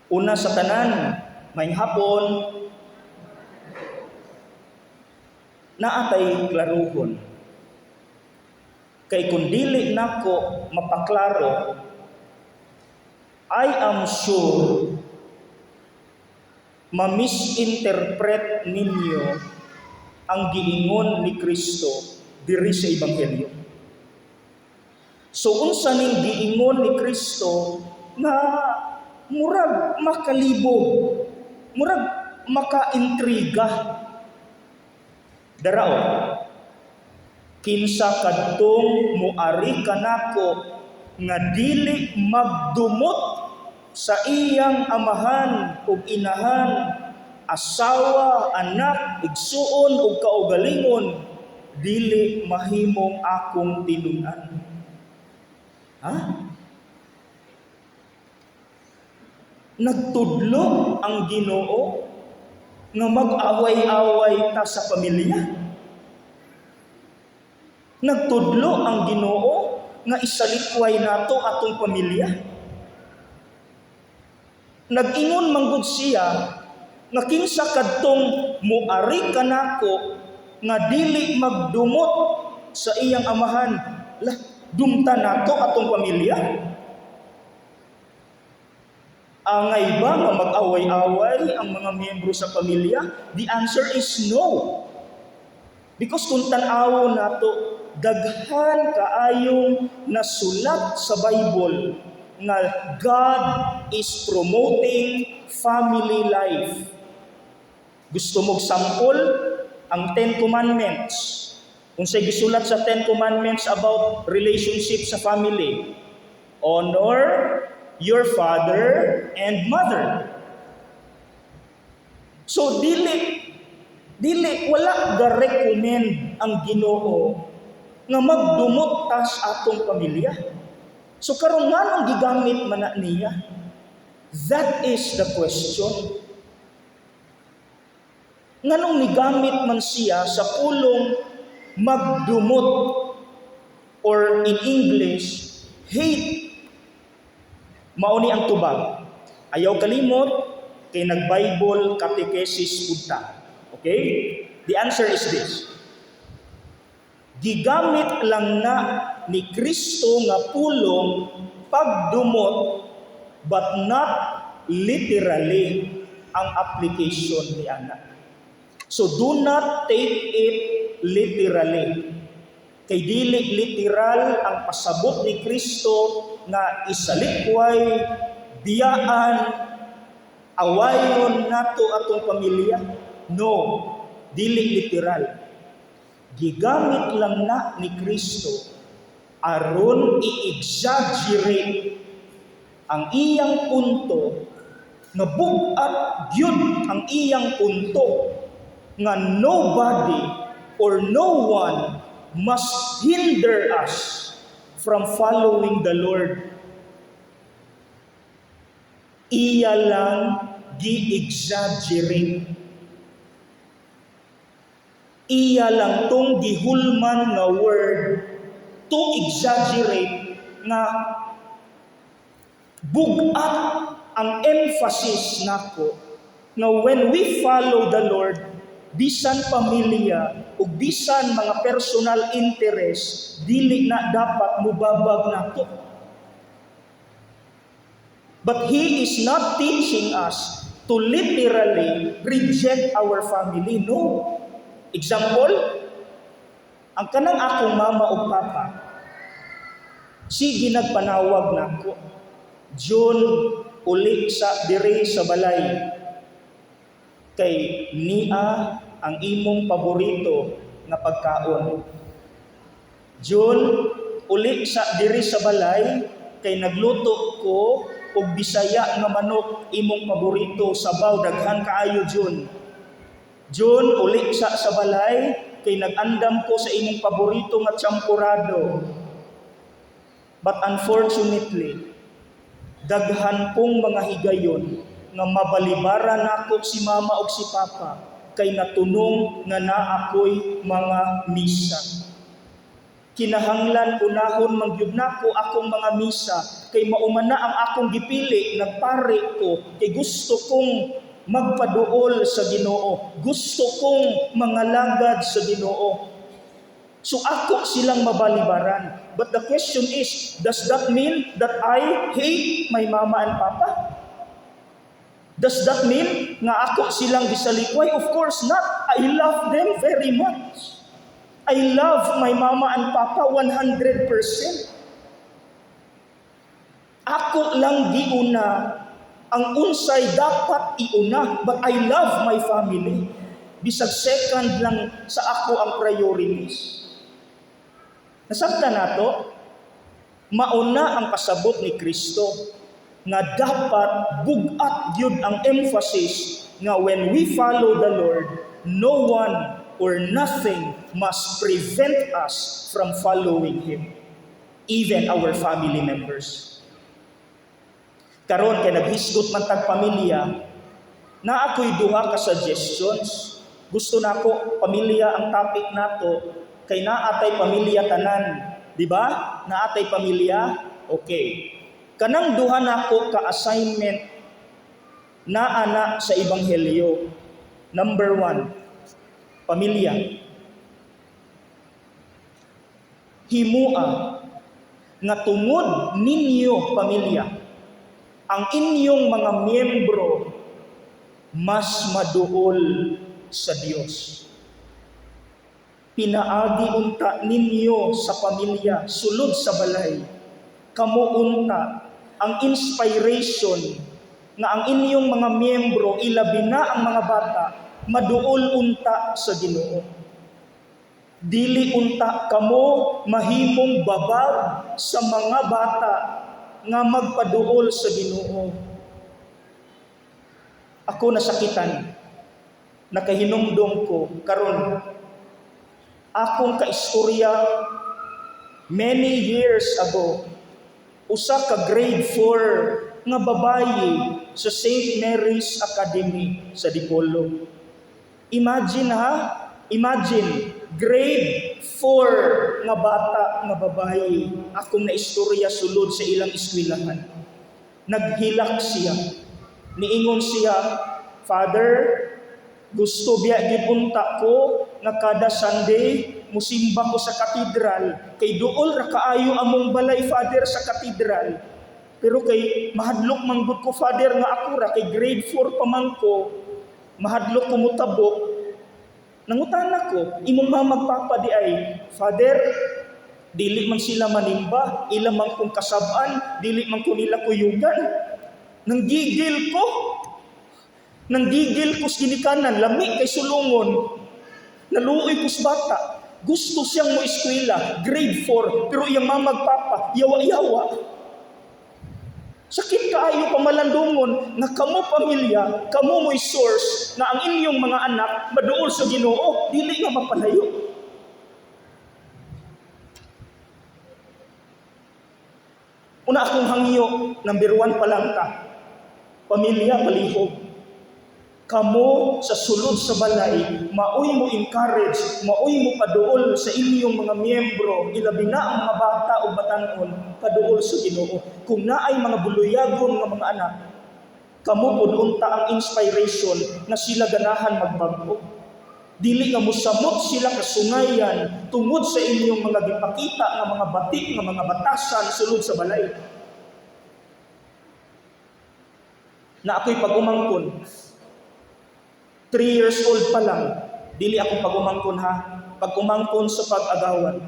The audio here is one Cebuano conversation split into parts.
Una sa tanan, maayong hapon, naa tay klaruhon. Kay kung dili nako mapaklaro, I am sure ma-misinterpret ninyo ang giingon ni Kristo diri sa Ebanghelyo. So unsa ning giingon ni Kristo nga murag makalibog, murag makaintriga? Dara o, kinsa kadtong muari kanako nga dili magdumot sa iyang amahan ug inahan, asawa, anak, igsuon ug kaugalingon, dili mahimong akong tinun-an. Ha? Nagtudlo ang Ginoo nga mag-away-away ta sa pamilya? Nagtudlo ang Ginoo nga isalikway nato atong pamilya? Nag-ingon manggod siya nga kinsa kadtong muari kanako nga dili magdumot sa iyang amahan. Lah, dumta nato atong pamilya? Angay ba nga mag-away-away ang mga miyembro sa pamilya? The answer is no. Because kung tan-awon nato, daghan kaayong nasulat sa Bible nga God is promoting family life. Gusto mong sample? Ang Ten Commandments. Unsay gisulat sa Ten Commandments about relationship sa family? Honor your father and mother. So dili dili wala ga-recommend ang Ginoo nga magdumot ta sa atong pamilya. So karon, nganong gigamit man na niya? That is the question. Nganong nigamit man siya sa pulong magdumot or in English, hate? Mao ni ang tubag. Ayaw kalimot kay nag-Bible catechesis pud ta. Okay? The answer is this. Gigamit lang na ni Kristo nga pulong pagdumot but not literally ang application ni ana. So do not take it literally. Kay dili literal ang pasabot ni Kristo nga isalikway, biyaan, awayon nato atong pamilya. No, dili literal. Gigamit lang na ni Kristo aron i-exaggerate ang iyang punto nga bug-at gyud ang iyang punto nga nobody or no one must hinder us from following the Lord. Iya lang gi-exaggerate. Iya lang tong gihulman nga word to exaggerate nga bug-at ang emphasis nako nga when we follow the Lord, bisan pamilya ug bisan mga personal interest, dili na dapat mubabag nato. But He is not teaching us to literally reject our family. No. Example, ang kanang akong mama ug papa, sige nagpanawag nako, "June, uli sa dire sa balay. Kay nia ang imong paborito nga pagkaon. June, uli sa diri sa balay kay nagluto ko og Bisaya nga manok, imong paborito, sabaw daghan kaayo, June. June, uli sa balay kay nag-andam ko sa imong paborito nga champurado." But unfortunately, daghan pong mga higayon nga mabalibaran nako si mama ug si papa kay natunong nga naa ko'y mga misa. Kinahanglan unahon man gyud nako akong mga misa kay mao man na ang akong gipili, nagpari ko kay gusto kong magpaduol sa Ginoo. Gusto kong mangalagad sa Ginoo. So ako silang mabalibaran. But the question is, does that mean that I hate my mama and papa? Does that mean nga ako silang gisalikway? Of course not. I love them very much. I love my mama and papa 100%. Ako lang giuna ang unsay dapat iuna, but I love my family. Bisag second lang sa ako ang priorities. Nasabtan nato, mao na ang pasabot ni Kristo nga dapat bug-at gyud ang emphasis nga when we follow the Lord, no one or nothing must prevent us from following Him, even our family members. Karon kay naghisgot man tag pamilya, naa ko'y duha ka suggestions. Gusto nako pamilya ang topic nato kay naa tay pamilya tanan, di ba? Naa tay pamilya? Okay. Kanang duha nako ka assignment naa na sa Ebanghelyo. Number 1, pamilya. Himua nga tungod ninyo, pamilya, ang inyong mga miyembro mas maduol sa Dios. Pinaagi unta ninyo sa pamilya, sulod sa balay. Kamo unta ang inspiration nga ang inyong mga miyembro, ilabi na ang mga bata, maduol unta sa Ginoo. Dili unta kamo mahimong babag sa mga bata nga magpaduol sa Ginoo. Ako nasakitan, nakahinumdom ko karon akong kaistorya many years ago, usa ka grade 4 nga babayi sa St. Mary's Academy sa Dipolog. Imagine ha, imagine grade 4 nga bata nga babayi akong naistorya sulod sa ilang eskwelahan. Naghilak siya. Niingon siya, "Father, gusto biya gyud unta ko nga kada Sunday musimba ko sa katedral kay duol ra kaayo among balay, Father, sa katedral. Pero kay mahadlok man gud ko, Father, nga ako ra kay grade 4 pa man ko, mahadlok ko mutabok." Nangutana ko, "Imong mama papa diay?" "Father, dili man sila manimba, ila man kong kasab-an, dili man ko nila kuyugan." Nanggigil ko. Nanggigil ko sa ginikanan, lami kay sulungon. Naluoy ko sa bata. Gusto siyang mo eskwela, grade 4, pero iyang mama ug papa, yawa-yawa. Sakit kaayo pamalandungon nga kamo pamilya, kamo mo'y source na ang inyong mga anak maduol sa Ginoo, dili nga mapalayo. Una akong hangyo, number 1 pa lang ta. Pamilya, palihog. Kamo sa sulod sa balay, maoy mo encourage, maoy mo paduol sa inyong mga miyembro, ilabi na ang mga bata o batan-on, paduol sa Ginoo. Kung naay mga buluyagon nga mga anak, kamo pud unta ang inspiration nga sila ganahan magbag-o. Dili nga mosamot sila kasungayan tungod sa inyong mga gipakita nga mga batik, nga mga batasan sulod sa balay. Na ako'y pag-umangkon, 3 years old pa lang, dili ako pag-umangkon ha, pag-umangkon sa pag-agawan.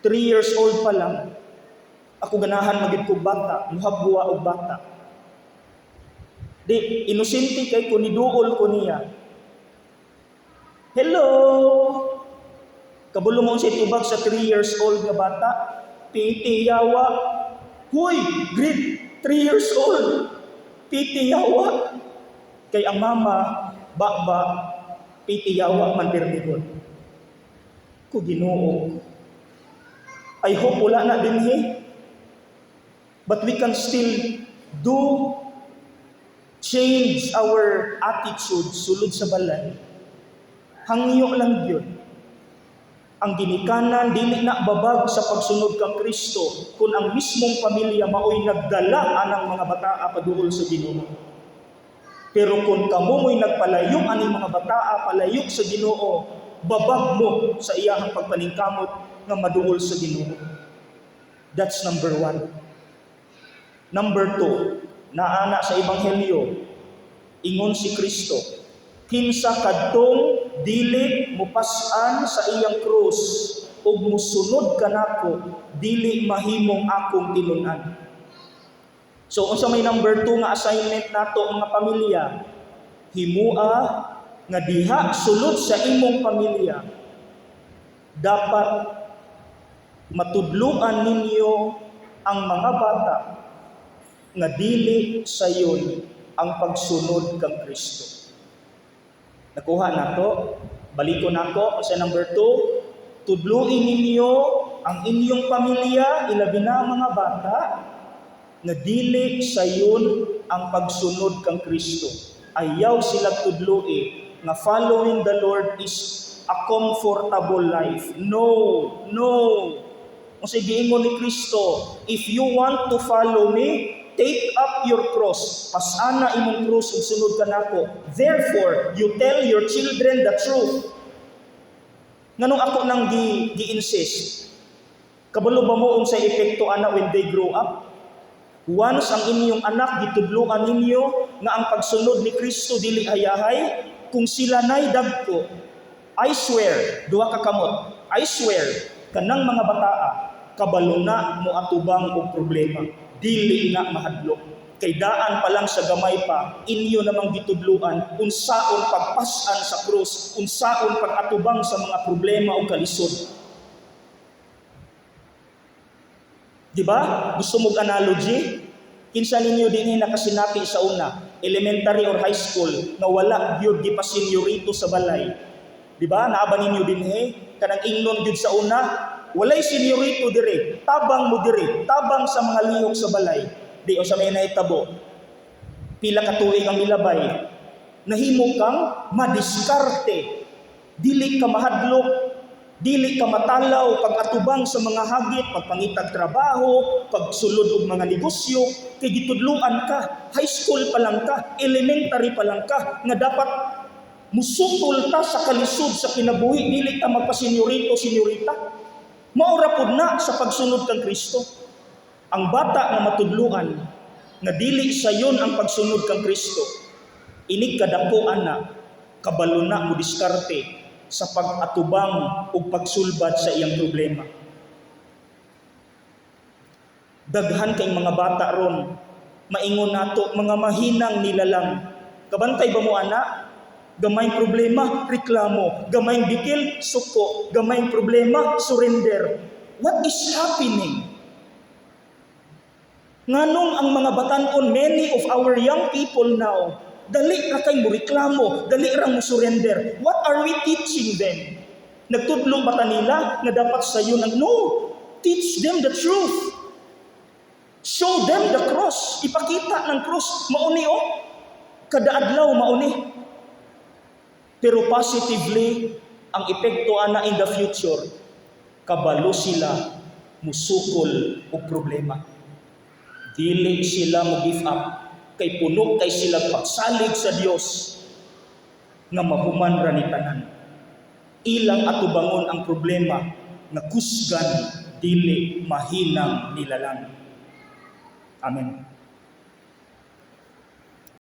3 years old pa lang, ako ganahan magid ko bata, muhabwa og bata. Di, inosente kay ko, niduol ko niya. "Hello!" Kabulo mo sa tubag sa 3 years old nga bata, "Piti yawa." Huy, grade 3 years old. "Piti yawa." Kay ang mama, ba-ba, piti yawa man permigon. Ko Ginoo. I hope wala na dinhi. But we can still do change our attitude sulod sa balay. Hangyo lang yun. Ang ginikanan dili na babag sa pagsunod kang Kristo kung ang mismong pamilya maoy nagdala anang mga bataa paduol sa Ginoo. Pero kung kamo mo'y nagpalayo aning mga bataa palayo sa Ginoo, babag mo sa iyahang pagpaningkamot nga maduol sa Ginoo. That's number one. Number two, naana sa Ebanghelyo, ingon si Kristo, "Kinsa kadtong dili mupas-an sa iyang krus ug musunod kanako, dili mahimong akong tinun-an." So unsa may number two nga assignment nato, mga pamilya? Himua nga diha sulod sa imong pamilya dapat matudluan ninyo ang mga bata nga dili sayon ang pagsunod kang Kristo. Nakuha nato? Baliko nako sa number 2, tudluin ninyo ang inyong pamilya, ilabi na ang mga bata, nga dili sayon ang pagsunod kang Kristo. Ayaw sila tudlui nga following the Lord is a comfortable life. No, no. Kung sa giingon ni Kristo, "If you want to follow me, take up your cross. Pasana imong cross ug sunod ka nako." Therefore, you tell your children the truth. Nganong ako nang gi-insist? Kabalo ba mo unsay epekto ana when they grow up? Once ang inyong anak gitudluan ninyo nga ang pagsunod ni Kristo dili hayahay, kung sila nay dagko, I swear, duha ka kamot, I swear, kanang mga bataa, kabalo na mo atubang og problema, dili na mahadlok. Kay daan pa lang sa gamay pa, inyo namang gitudluan unsaon pagpas-an sa krus, unsaon pag-atubang sa mga problema o kalisod. Di ba? Gusto mo analogy? Kinsa ninyo dinhi nakasinati sa una, elementary or high school, nga wala gyud gipasenyorito sa balay? Di ba? Naa ba ninyo dinhi? Kanang ingnon gyud sa una, "Walay senyorito dire, tabang mo dire, tabang sa mga lihok sa balay." Di o sa may nahitabo? Pila ka tuig ang milabay, nahimo kang madiskarte. Dili ka mahadlok, dili ka matalaw pag-atubang sa mga hagit, pagpangitag trabaho, pagsulod og mga negosyo, kay gitudluan ka, high school pa lang ka, elementary pa lang ka, nga dapat musutol ta sa kalisod sa kinabuhi, dili ta magpasenyorito, senyorita. Maura pud na sa pagsunod kang Kristo. Ang bata nga matudluan nga dili sayon ang pagsunod kang Kristo, inig kadako ana, kabalo na mo diskarte sa pag-atubang ug pagsulbad sa iyang problema. Daghan kay mga bata ron, maingon nato mga mahinang nilalang. Kabantay ba mo ana? Gamayng problema, reklamo. Gamayng bikil, suko. Gamayng problema, surrender. What is happening? Nganong ang mga batanon, many of our young people now, dali ra kay mo reklamo, dali ra mo surrender. What are we teaching them? Nagtudlo ba ta nila nga dapat sayon ang no? Teach them the truth. Show them the cross. Ipakita ng cross. Mauni oh. Kada adlaw mauni. Pero positively, ang epekto ana in the future, kabalo sila musukol og problema. Dili sila mo give up kay puno kay sila pagsalig sa Dios nga mahuman ra ni tanan. Ilang atubangon ang problema nga kusgan, dili mahinang nilalang. Amen.